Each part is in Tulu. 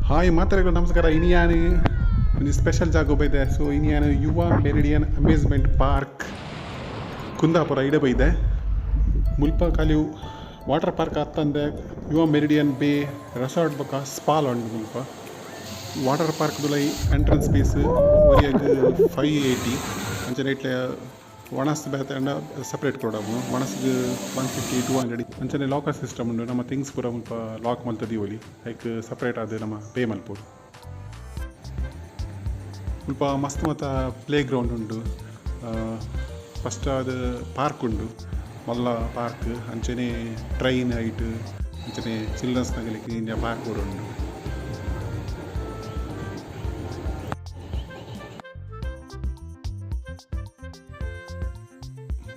ಹಾಯ್ ಮಾತಾಡಿಗಳು ನಮಸ್ಕಾರ. ಇನಿಯಾನು ಒಂದು ಸ್ಪೆಷಲ್ ಜಾಗ ಬೈದೆ. ಸೊ ಇನಿಯಾನು Yuva Meridian amusement park Kundapura ಇಡ ಬೈದೆ. ಮುಲ್ಪ ಖಾಲಿ ವಾಟರ್ ಪಾರ್ಕ್ ಅತ್ತಂದೆ ಯುವ ಮೆರಿಡಿಯನ್ ಬೇ ರೆಸಾರ್ಟ್ ಬೊಕ್ಕ ಸ್ಪಾಲ್ ಉಂಡು. ಮುಲ್ಪ ವಾಟರ್ ಪಾರ್ಕ್ ದುಲೈ ಎಂಟ್ರೆನ್ಸ್ ಫೀಸ್ ಒರಿಯಗ್ 580 ಅಂಚನೆ ಇಟ್ಲೆ ಒಣಸ್ ಬೇತೆ ಅಂಡ ಸಪ್ರೇಟ್ ಕೊಡವು. ಒಣಸ್ಗ್ 150 200 ಅಂಚನೆ ಲಾಕರ್ ಸಿಸ್ಟಮ್ ಉಂಡು. ನಮ್ಮ ಥಿಂಗ್ಸ್ ಪೂರ ಮುಲ್ಪ ಲಾಕ್ ಮಲ್ತ ದೀವೊಲಿ, ಐಕ್ ಸಪ್ರೇಟ್ ಆದ್ ನಮ ಪೇ ಮಲ್ಪೊಡು. ಮುಲ್ಪ ಮಸ್ತ್ ಮಾತ ಪ್ಲೇ ಗ್ರೌಂಡ್ ಉಂಡು. ಫಸ್ಟ್ ಆದ್ ಪಾರ್ಕ್ ಉಂಡು, ಮಲ್ಲ ಪಾರ್ಕ್. ಅಂಚನೆ ಟ್ರೈನ್ ಐಟ್ ಅಂಚನೆ ಚಿಲ್ಡ್ರನ್ಸ್ ನಗಲಿಕ್ಕೆ ಇಂಚ ಪಾರ್ಕ್ ಪೂರ ಉಂಡು.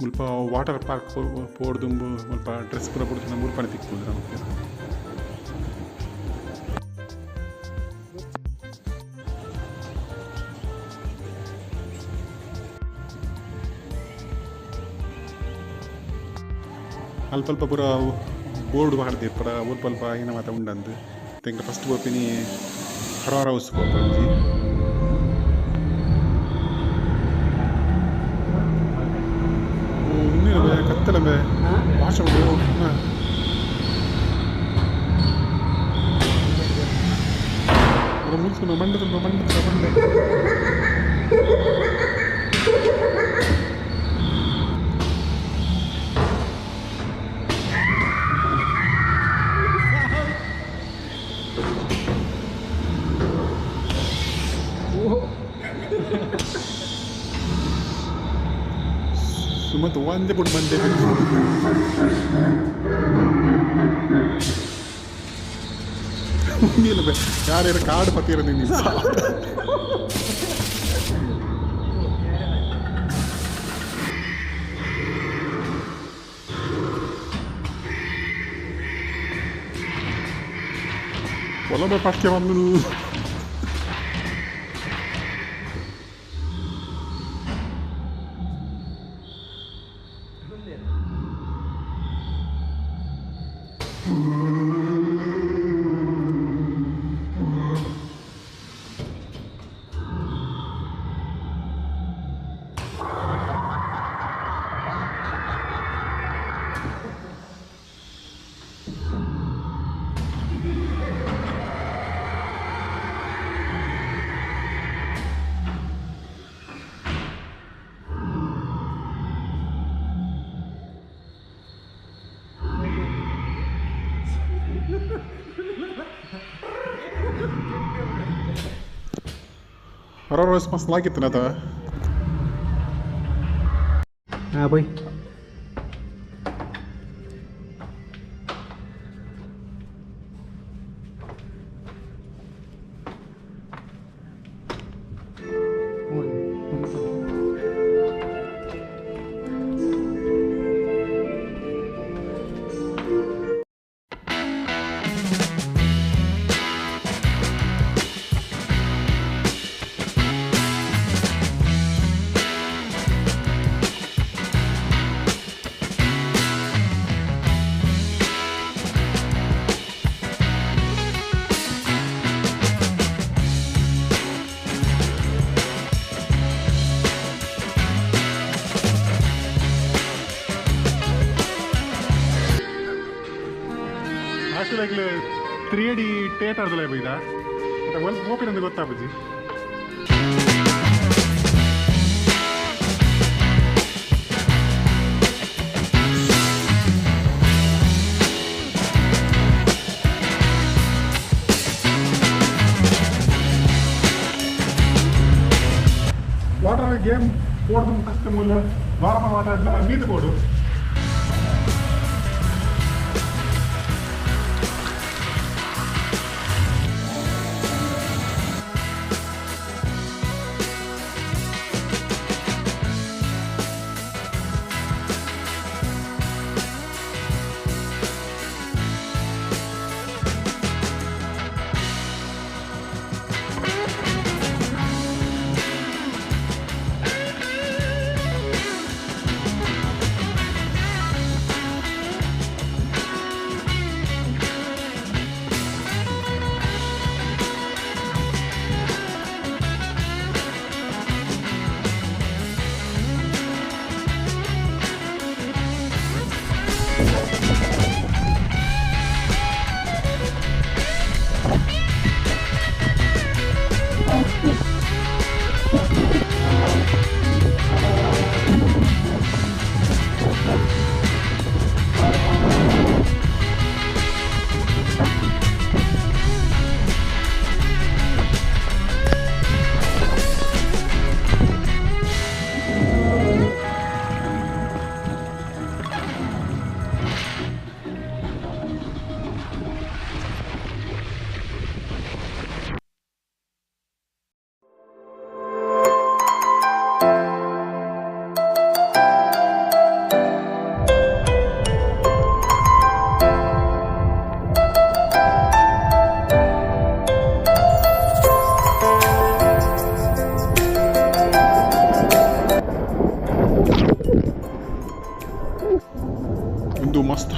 ಮುಲ್ಪ ವಾಟರ್ ಪಾರ್ಕ್ ಪೋಡ್ದುಂಬು ಮುಲ್ಪ ಡ್ರೆಸ್ ಪೂರ ಪುಡ್ತಿನ ಮುಲ್ಪನೆ ತಿಕ್ಕುಂಡು ನಮಕ್. ಅಲ್ಪ ಅಲ್ಪ ಪೂರ ಬೋರ್ಡ್ ಪಾಡ್ದೆರ್ ಪೂರ ಅಲ್ಪ ಅಲ್ಪ ಏನ ಮಾತ ಉಂಡಂದು. ಎಂಕ್ ಫಸ್ಟ್ ಪೋಪಿನಿ ಹರಾರ್ ಹೌಸ್ ಪೋಪೊಂಜಿ. ಕತ್ತಲಂಬೆ ಭಾಷೆ ಮುಲ್ತು ಮಂಡದ ಮಂಡದ ಮಂಡೆ. ಸುಮತ್ ಒಂದೇ ಪುಟ್ ಬಂದೆ. ಯಾರ್ಯಾರ ಕಾಡು ಪತ್ತಿರ ನೀನು. ಒಲೊಬೆ ಪಕ್ಕೆ ಬಂದು ಹೊರ ಮಸ್ತ್ ಆಗಿತ್ತು ನತ. ಹಾಂ ಬೈ. ಆಕ್ಚುಲಿ 3D theatre ಬೈದ ಒಲ್ಪ ಓಪನ್ ಅಂತ ಗೊತ್ತಾಪುಜಿ. ವಾಟರ್ ಗೇಮ್ ಓಡ್ದು ಫಸ್ಟ್ ಮೂಲ ನಾರ್ಮಲ್ ವಾಟರ್ ಮೀದು ಬೋರ್ಡು.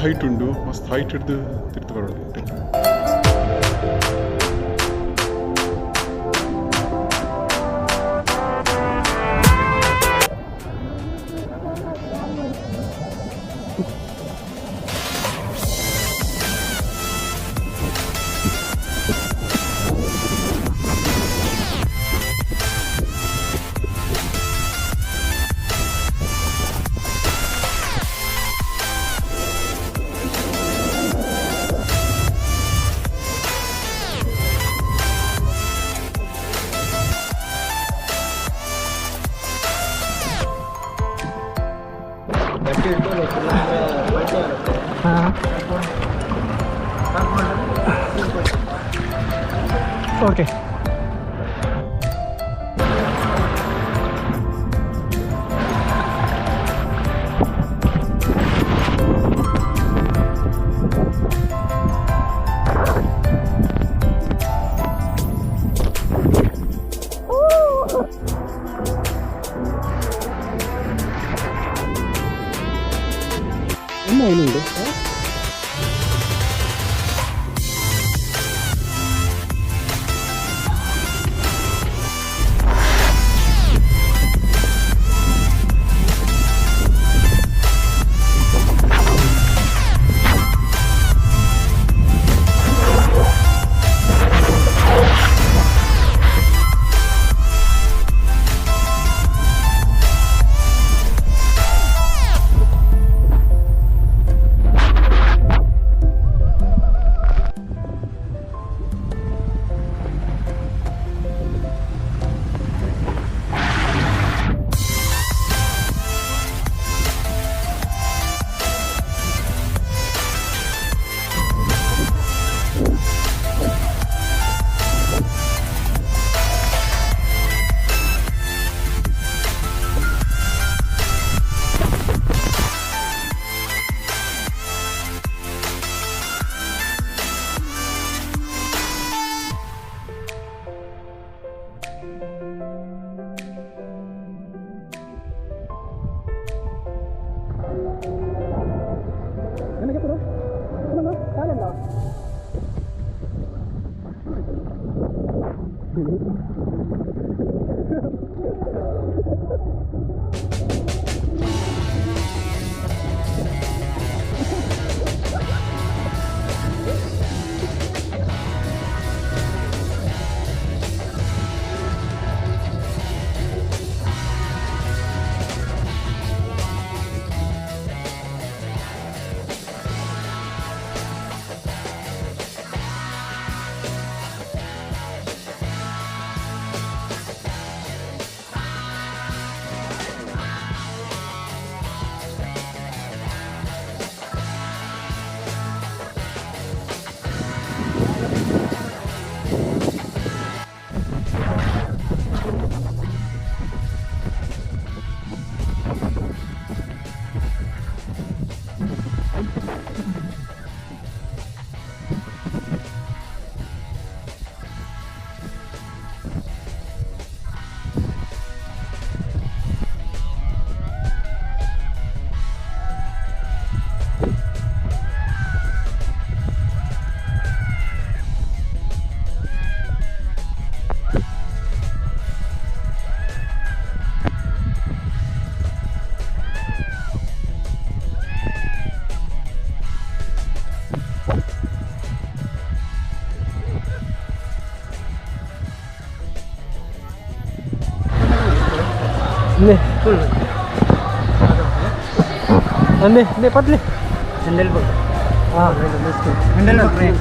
ಹೈಟ್ ಉಂಡು, ಮಸ್ತ್ ಹೈಟ್ ಹಿಡ್ದು ತಿರ್ತು ಬರೋಡು. ಹಾಂ, ಓಕೆ. അതിലുണ്ട്. Hindi. Hindi, hindi, patli. Handle bag. Ah. Handle bag.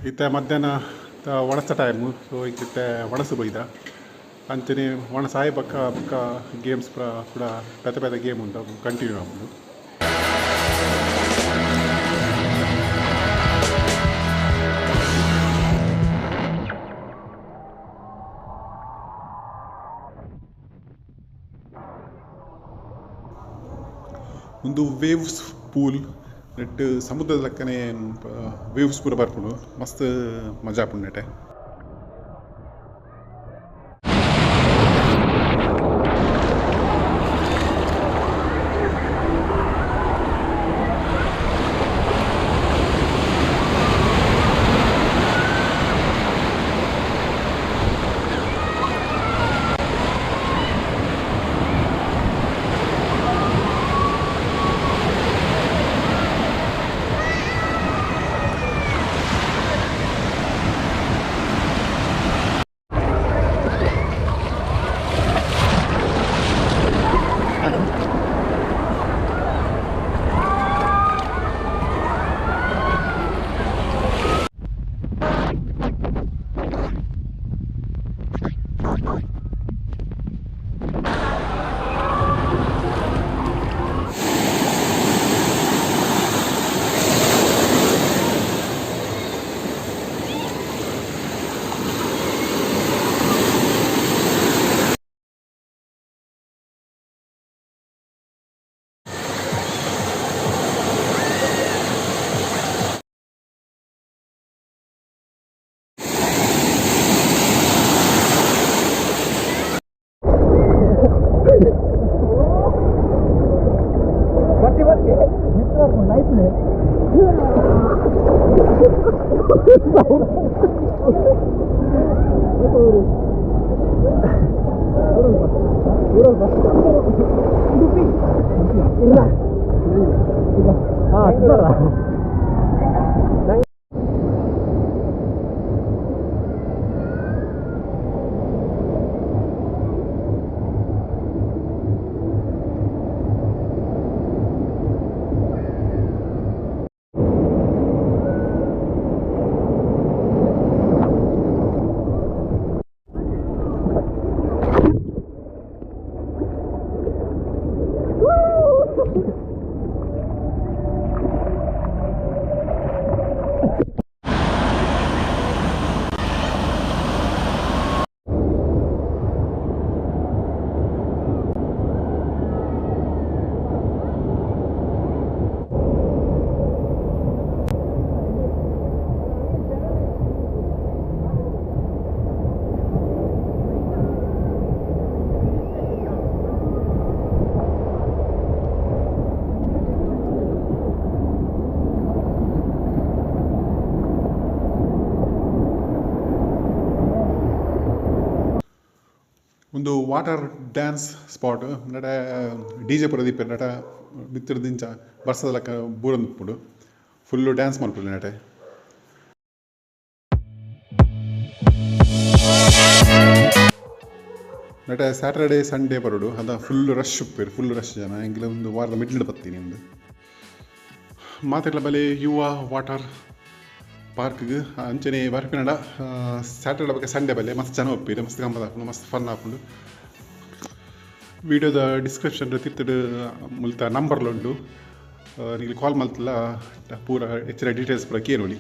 ಇತ್ತೆ ಮಧ್ಯಾಹ್ನ ಒಣಸ ಟೈಮು ಸೊ ಇತ್ತೆ ಒಣಸು ಬೈದ ಅಂಚನೆ ಒಣಸಾಯ ಪಕ್ಕ ಪಕ್ಕ ಗೇಮ್ಸ್ ಪೂರ ಪೆತ ಪೆತ ಗೇಮ್ ಉಂಟು ಕಂಟಿನ್ಯೂ ಆಪುಂಡು. ಒಂದು ವೇವ್ಸ್ ಪೂಲ್ ನೆಟ್ ಸಮುದ್ರದ ಲೆಕ್ಕನೆ ವೇವ್ಸ್ ಪೂರ ಬರ್ಪುಂಡು ಮಸ್ತ್ ಮಜಾ ಆಪುಂಡು ನೆಟೆ. ಒಂದು ವಾಟರ್ ಡ್ಯಾನ್ಸ್ ಸ್ಪಾಟ್ ನಟ ಡಿ ಜೆ ಪ್ರದೀಪ್ ನಟ ಮಿತ್ರದಿಂಚ ಬರ್ಸದ ಲೆಕ್ಕ ಬೂರೊಂದು ಫುಲ್ಲು ಡ್ಯಾನ್ಸ್ ಮಲ್ಪುಂಡು ನಟೆ. ನಟ ಸ್ಯಾಟರ್ಡೇ ಸಂಡೇ ಬರೋಡು ಅದ ಫುಲ್ ರಶ್ ಉಪ್ಪೇರು, ಫುಲ್ ರಶ್ ಜನ ಎಂಗ್ಲ ಒಂದು ವಾರದ ಮಿಡ್ಲ್ ಬತ್ತೀನಿ ಒಂದು ಮಾತೆಲ್ಲ ಬಲೆ ಯುವ ವಾಟರ್ ಪಾರ್ಕ್ಗೆ ಅಂಚನೆ ಬರ್ಪಿನಡ ಸ್ಯಾಟರ್ಡೆ ಬಗ್ಗೆ ಸಂಡೇ ಬಲ್ಲೆ ಮಸ್ತ್ ಜನ ಒಪ್ಪಿರು, ಮಸ್ತ್ ಗಮ್ಮತ್ ಆಪುಂಡು, ಮಸ್ತ್ ಫನ್ ಆಪುಂಡು. ವೀಡಿಯೋದ ಡಿಸ್ಕ್ರಿಪ್ಷನ್ ತಿರ್ತಡು ಮುಲ್ತ ನಂಬರ್ಲ ಉಂಡು, ನೀವು ಕಾಲ್ ಮಲ್ತಲ್ಲ ಪೂರ ಹೆಚ್ಚಿನ ಡೀಟೇಲ್ಸ್ ಪೂರ ಕೇಳೋಳಿ.